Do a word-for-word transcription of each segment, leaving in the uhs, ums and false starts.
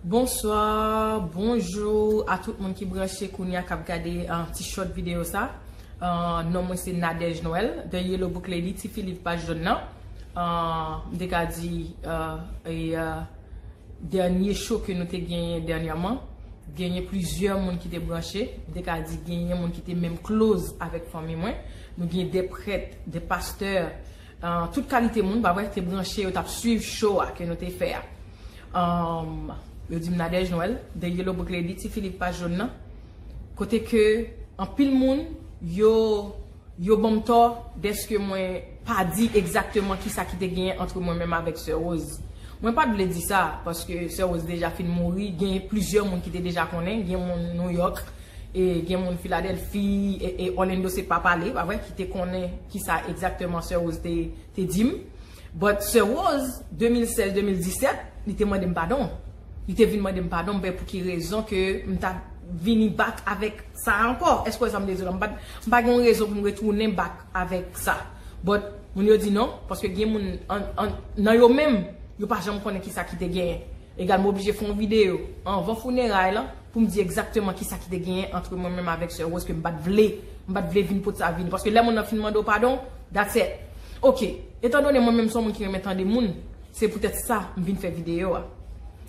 Bonswa, bonjou a tout moun ki branche kounye a k ap gade, ah, ti short videyo sa. Ah, non mwen se Nadège Noël, The Yellow Book Lady, Ti Fi Liv Paj Jòn nan. Ah, m te ka di, ah, e, ah, dènye show ke nou te genyen dènyèman, genyen plizyè moun ki te branche. M te ka di genyen moun ki te menm close avèk fanmi mwen. Nou gen de prèt, de pastè, ah, tout kalite moun, pa vre, te branche, yo t ap swiv show a ke nou te fè a. Ahn, yo di m Nadège Noël, The Yellow Book Lady, Ti Fi Liv Paj Jòn nan. Kote ke anpil moun, yo, yo ban m tò dèske mwen pa di egzakteman kisa ki te genyen ant mwen menm avèk Sè Rose. Mwen pa t vle di sa, paske Sè Rose deja fin mouri, gen plizyè moun ki te deja konnen, gen moun Nouyòk, e gen moun Filadèlfi, e, e Orlando se pa pale, pa vre, ki te konnen kisa egzakteman Sè Rose te, te di m. But Sè Rose, de mil sèz, de mil disèt, li te mande m padon. Li te vin mande m padon, m pa wè pou ki rezon ke m ta vini back avèk sa ankò. Èske w wè sa m vle di w la? M pa, m pa gen yon rezon pou m retounen back avèk sa. But moun yo di non, paske gen moun an, an, nan yo menm, yo pa janm konnen kisa ki te genyen. Egal, m oblije fè yon videyo anvan fineray lan pou m di egzakteman kisa ki te genyen ant mwen menm avèk Sè Rose ke m pa t vle, m pa t vle vin pote sa vini. Paske lè moun nan fin mande w padon, that's it. Ok, etandone mwen menm se yon moun ki renmen tande moun, se poutèt sa m vin fè videyo a.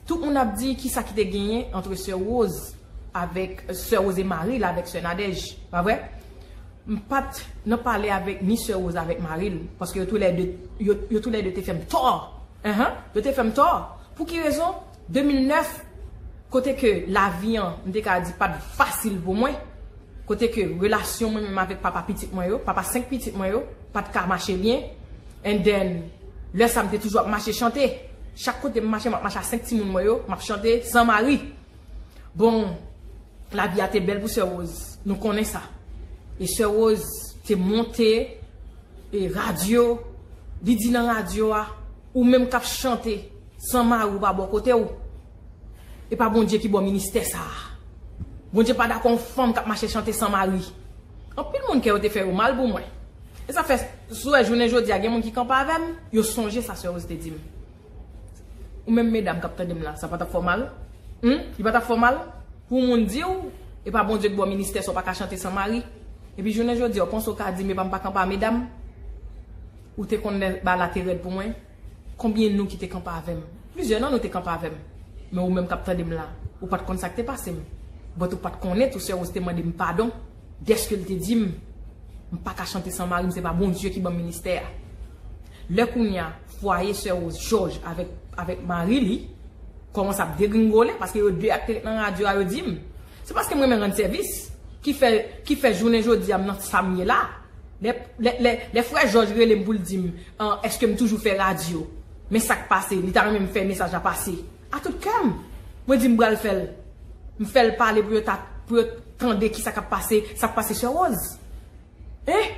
Tout moun ap di kisa ki te genyen ant Sè Rose avèk Sè Rose e mari l avèk Sè Nadège, pa vre? M pa t nan pale avèk ni Sè Rose avèk mari l, paske yo toulède, yo, yo toulède te fè m tò. Enhen, yo te fè m tò. Pou ki rezon? De mil nèf, kote ke lavi an, m te ka di, pa t fasil pou mwen, kote ke relasyon mwen menm avèk papa pitit mwen yo, papa senk pitit mwen yo, pa t ka mache byen. And then, lè sa m te toujou ap mache chante. Chak kote m mache, m ap mache a senk timoun mwen yo, m ap chante san mari. Bon, lavi a te bèl pou Sè Rose, nou konnen sa. E Sè Rose te monte e radyo, li di nan radyo a, ou menm k ap chante san mari w pa bò kote w, e pa Bondye ki ba w ministè sa a. Bondye pa dakò yon fanm k ap mache chante san mari. Anpil moun kè yo te fè yo mal pou mwen. E sa fè, si w wè jounen jodi a, gen moun ki kanpe avè m, yo sonje sa Sè Rose te di m. Ou menm medam k ap tande m la, sa pa t ap fè w mal? Hum? Li pa t ap fè w mal? Pou yon moun di w, e pa Bondye k ba w ministè sa w pa ka chante san mari. Epi jounen jodi a, w panse w ka di m, epa m pa kanpe a medam? Ou te konn lè bagay la te rèd pou mwen? Konbyen nou ki te kanpe avè m? Plizyè nan nou te kanpe avè m. Men ou menm k ap tande m la, ou pa t konn sa k te pase m. But ou pa t konnen tou Sè Rose te mande m padon dèske l te di m, m pa ka chante san mari m, se pa Bondye ki ban m ministè a. Lè kounye a, fwaye Sè Rose Jòj avèk, avèk mari li kòmanse ap degringole, paske yo de ak te ret nan radyo a, yo di m, se paske m renmen rann sèvis ki fè, ki fè jounen jodi a m nan sa m ye la. Lè, lè, lè, lè frè Jòj rele m pou l di m, an, èske m toujou fè radyo? Men sa k pase, li ta renmen m fè mesaj la pase. A tout kè m, mwen di m pral fè l. M fè l pale pou yo ta, pou yo tande ki sa k ap pase, sa k pase Sè Rose. Hein?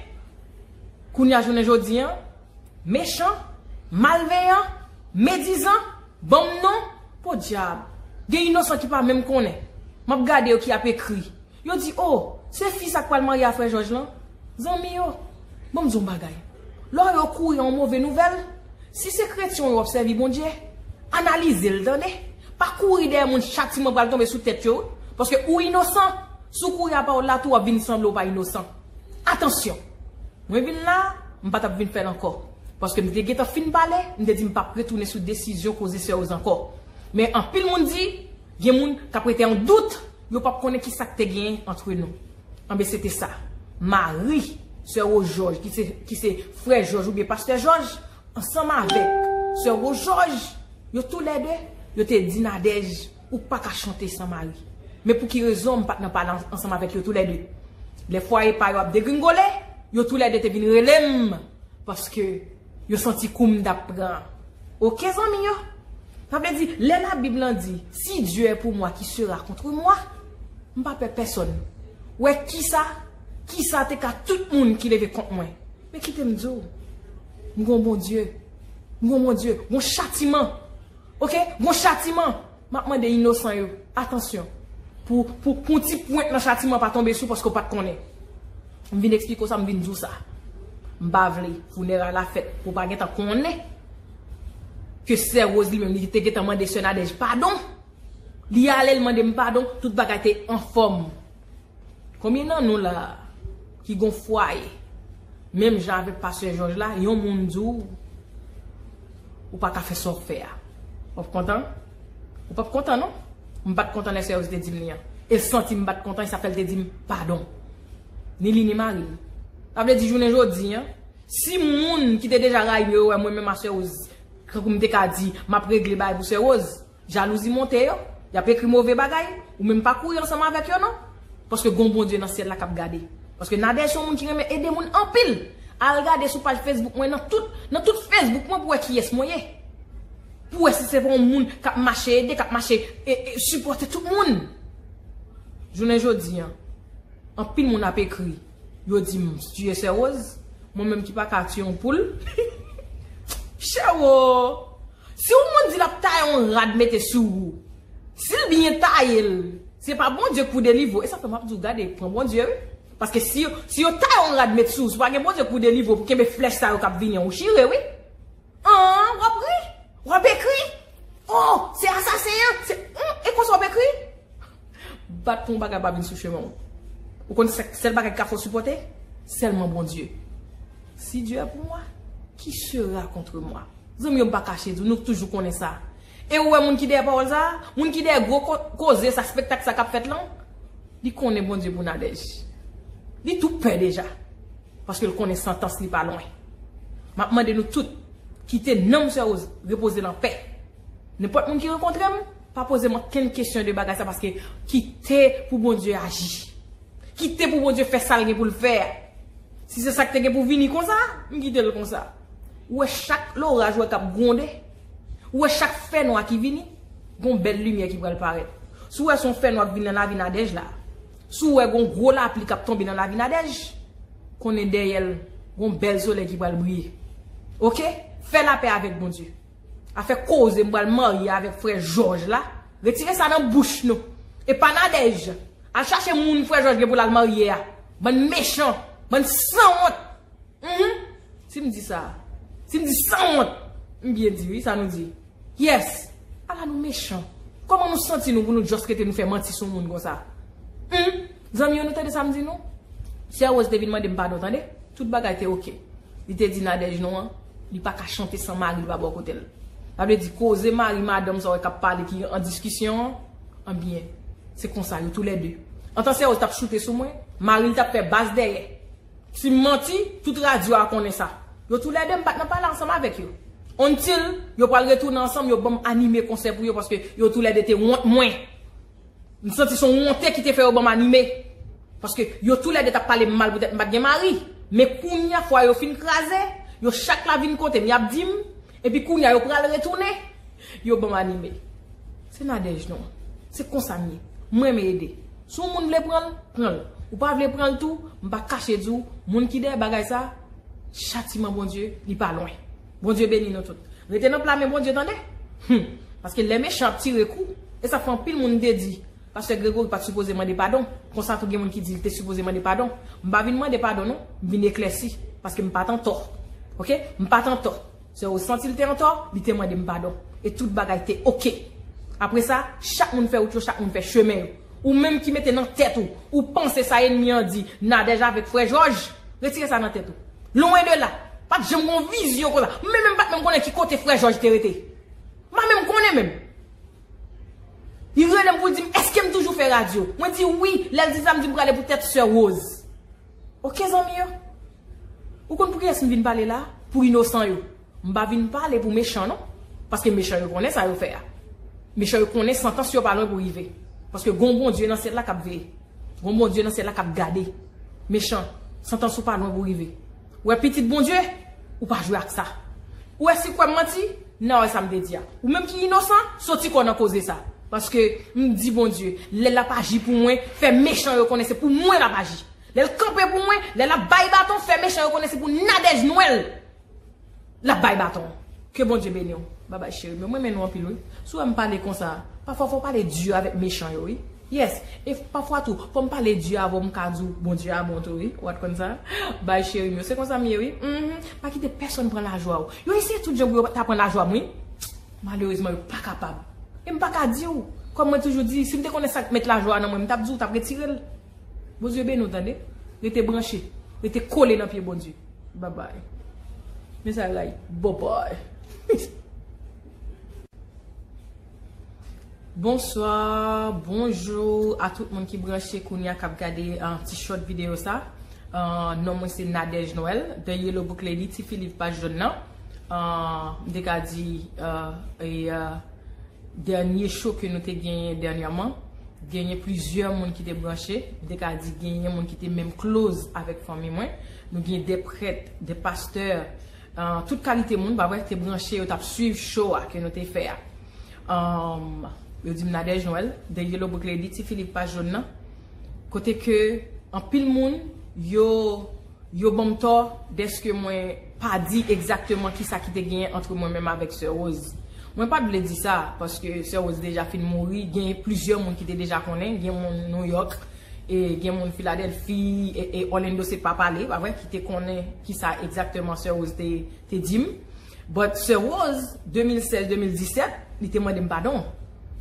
Kounye a jounen jodi an, mechan, malveyan, medizan, ban m non, podyab. Gen inosan ki pa menm konnen. M ap gade yo ki ap ekri. Yo di, o, se fi sa k pral marye a frè Jòj lan? Zanmi yo, ban m di w yon bagay. Lè w wè yo kouri a yon move nouvèl, si se kretyen w ye w ap sèvi Bondye, analize l tande. Pa kouri dèyè moun chatiman pral tonbe sou tèt yo, wi. Paske ou inosan, si w kouri a pawòl la tou, w ap vin sanble w pa inosan. Atansyon! Mwen vin la, m pa t ap vin fè l ankò. Paske m te gentan fin pale, m te di m p ap retounen sou desizyon koze Sè Rose ankò. Men anpil moun di, gen moun k ap rete an dout, yo p ap konnen ki sa k te genyen ant nou. Anben, se te sa. Mari Sè Rose Jòj, ki se, ki se frè Jòj oubyen pastè Jòj, ansanm avèk Sè Rose Jòj, yo toulède, yo te di Nadège, ou pa ka chante san mari. Men pou ki rezon m pa t nan pale an-, ansanm avèk yo toulède? Lè fwaye pa yo ap degringole, yo toulède te vin rele m, paske yo santi kou m t ap pran. Oke, zanmi yo? Sa vle di, lè Labib lan di, si Dieu est pour moi, qui sera contre moi? M pa pè pèsòn. Wè kisa, kisa te ka tout moun ki leve kont mwen. Men kite m di w, m gon Bondye. M gon Bondye. Gon chatiman. Oke? Gon chatiman. M ap mande inosan yo, atansyon. Pou, pou, pou yon ti pwent nan chatiman pa tonbe sou paske w pa t konnen. M vin eksplike w sa, m vin di w sa. M pa vle fineray la fèt pou w pa gentan konnen ke Sè Rose li menm, li te gentan mande Sè Nadège padon. Li ale, l mande m padon, tout bagay te anfòm. Konbyen nan nou la ki gon fwaye? Menm jan avèk pastè Jòj la, yon moun di w, ou pa ka fè sa w fè a. W ap kontan? Ou p ap kontan non. M pa t kontan lè sè Rose te di m li an. E l santi m pa t kontan, e sa fè l te di m padon. Ni li ni mari l. Sa vle di jounen jodi an, si moun ki te deja rayi m yo wè mwen menm a sè Rose, kankou m te ka di, m ap regle bagay pou sè Rose, jalouzi monte yo, y ap ekri move bagay, ou menm pa kouri ansanm avèk yo non. Paske gon Bondye nan syèl la k ap gade. Paske Nadège se yon moun ki renmen ede moun anpil. Al gade sou paj Facebook mwen, nan tout, nan tout Facebook mwen pou wè kiyès mwen ye. Pou wè si se pa yon moun k ap mache ede, k ap mache e, e, sipòte tout moun. Jounen jodi an, anpil moun ap ekri, yo di m tiye sè Rose, mwen menm ki pa ka tiye yon poul. Chèwo, si yon moun di l ap taye yon rad mete sou ou, si l byen taye l, se pa Bondye k pou delivre w. E sa fè m ap di w gade, pran Bondye wi. Paske si, si yo taye yon rad met sou ou, si pa gen Bondye k pou delivre w, pou kenbe flèch sa yo k ap vini an, ou chire wi. An, w ap ri, w ap ekri. Oh, se asasen an, se, hmm, e konsa w ap ekri? Bat pou yon bagay pa vin sou chemen w. Ou konn sè-, sèl bagay ki ka fè w sipòte? Sèlman Bondye. Si Dieu est pour moi, qui sera contre moi? Zanmi yo, m pa kache di w, nou toujou konnen sa. E ou wè moun ki dèyè pawòl sa a, moun ki dèyè gwo ko-, koze sa, spektak sa k ap fèt lan, li konnen Bondye pou Nadège. Li tou pè deja. Paske l konnen santans li pa lwen. M ap mande nou tout, kite nanm sè Rose repoze l anpè. Nenpòt moun ki rankontre m, pa poze m okenn kesyon de bagay sa, paske kite pou Bondye aji. Kite pou Bondye fè sa l gen pou l fè a. Si se sa k te gen pou vini konsa, m kite l konsa. Ou wè chak loraj ou wè k ap gwonde, ou wè chak fènwa ki vini, gon bèl limyè ki pral parèt. Si w wè se yon fènwa k vin nan lavi Nadège la, si w wè gon gwo lapli k ap tonbe nan lavi Nadège, konnen dèyè l, gon bèl solèy ki pral briye. Oke? Fè lapè avèk Bondye. Afè koze m pral marye avèk frè Jòj la, retire sa nan bouch nou. E pa Nadège. Al chache moun frè Jòj gen pou l al marye a. Bann mechan, bann sanwont. Mhm. Si m di sa, si m di sanwont, m byen di wi sa nou di. Yes. Ala nou mechan. Kòman nou santi nou pou nou just rete nou fè manti sou moun konsa? Hmm? Zanmi yo, nou tande sa m di nou? Sè Rose te vin mande m padon, tande? Tout bagay te oke. Li te di Nadège non an, li pa ka chante san mari li pa bò kote l. Sa vle di koze mari madanm sa w wè k ap pale ki an diskisyon an, anbyen, se konsa yo toulède. Antan sè Rose t ap choute sou mwen, mari l t ap fè bas dèyè. Si m manti, tout radyo a konnen sa. Yo toulède, m pa t nan pale ansanm avèk yo. Until yo pral retounen ansanm, yo ban m anime konsè pou yo, paske yo toulède te wont mwen. M santi se yon wonte ki te fè yo ban m anime. Paske yo toulède t ap pale m mal poutèt m pa t gen mari. Men kounye a fwa yo fin kraze, yo chak la vin kote m, y ap di m, epi kounye a yo pral retounen, yo ban m anime. Se Nadège non. Se konsa m ye. Mwen renmen ede. Si yon moun vle pran l, pran l. Ou pa vle pran l tou, m pa kache di w, moun ki dèyè bagay sa, chatiman Bondye, li pa lwen. Bondye beni nou tout. Rete nan pla men Bondye, tande? Hmm. Paske lè mechan ap tire kou, e sa fè anpil moun te di, Pastè Gregory pa t sipoze mande padon. Konsa tou gen moun ki di li te sipoze mande padon. M pa vin mande padon non, m vin eklèsi. Paske m pa t antò. Oke? M pa t antò. Sè Rose santi l te antò, li te mande m padon. E tout bagay te oke. Apre sa, chak moun fè wout yo, chak moun fè chemen yo. Ou menm ki mete nan tèt ou, ou panse sa ènmi an di, Nadège avèk frè Jòj, retire sa nan tèt ou. Lwen de la. Pa t janm gon vizyon konsa. Mwen menm pa t menm konnen ki kote frè Jòj te rete. M pa menm konnen menm. Li rele m pou l di m, èske m toujou fè radyo? Mwen di wi, lè l di sa, m di m prale poutèt sè Rose. Oke, zanmi yo. Ou konn pou kiyès m vin pale la? Pou inosan yo. M pa vin pale pou mechan, non. Paske mechan yo konnen sa yo fè a. Mechan yo konnen santans yo pa lwen pou rive. Paske gon Bondye nan syèl la k ap veye. Gon Bondye nan syèl la k ap gade. Mechan, santans ou pa lwen pou rive. Ou wè pitit Bondye, ou pa jwe ak sa. Ou wè si kwè m manti, n a wè sa m te di a. Ou menm ki inosan, soti kò w nan koze sa. Paske m di Bondye, lè l ap aji pou mwen, fè mechan yo konnen se pou mwen l ap aji. Lè l kanpe pou mwen, lè l ap bay baton, fè mechan yo konnen se pou Nadège Nwèl l ap bay baton. Ke Bondye beni w. Babay cheri m yo, mwen renmen nou anpil wi. Si w wè m pale konsa, pafwa fò w pale di avèk mechan yo wi. Yes. E pafwa tou, fò m pale di avè w, m ka di w Bondye a bon tou wi. Ou pa t konn sa? Bay cheri m yo, se konsa m ye wi. Mhm. Pa kite pèsonn pran lajwa w. Yo eseye tout jan pou yo ta pran lajwa m wi. Malerezman, yo pa kapab. E m pa ka di w. Kòm mwen toujou di, si m te konnen sa k met lajwa nan mwen, m t ap di w, w t ap retire l. Bondye beni w, tande. Rete branche. Rete kole nan pye Bondye. Babay. Men sa ray. Bobay. Bonswa, bonjou a tout moun ki branche kounye a k ap gade an ti short videyo sa. An, non mwen se Nadège Noël, The Yellow Book Lady, ti fi liv paj jòn nan. An, m te ka di, e, e, dènye show ke nou te genyen dènyèman, genyen plizyè moun ki te branche, m te ka di genyen moun ki te menm close avèk fanmi mwen. Nou gen de prèt, de pastè, an, tout kalite moun, pa vre, te branche, yo t ap swiv show a ke nou te fè a. An, yo di m Nadège Noël, The Yellow Book Lady, ti fi liv paj jòn nan. Kote ke anpil moun, yo, yo ban m tò dèske mwen pa di egzakteman kisa ki te genyen ant mwen menm avèk Sè Rose. Mwen pa t vle di sa, paske Sè Rose deja fin mouri, gen plizyè moun ki te deja konnen, gen moun New York, e gen moun Filadèlfi, e, e Orlando se pa pale, pa vre, ki te konnen kisa egzakteman Sè Rose te, te di m. But Sè Rose, de mil sèz, de mil disèt, li te mande m padon.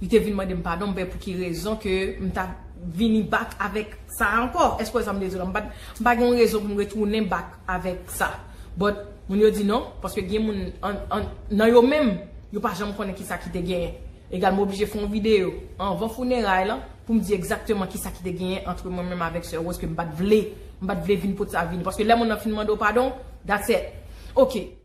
Li te vin mande m padon, m pa pou ki rezon ke m ta vini back avèk sa ankò. Èske w wè sa m vle di w la? M pa, m pa gen yon rezon pou m retounen back avèk sa. But moun yo di non, paske gen moun an, an, nan yo menm, yo pa janm konnen kisa ki te genyen. Egal, m oblije fè yon videyo anvan fineray lan pou m di egzakteman kisa ki te genyen ant mwen menm avèk Sè Rose ke m pa t vle, m pa t vle vin pot sa vini. Paske lè moun nan fin mande w padon, that's it. Ok.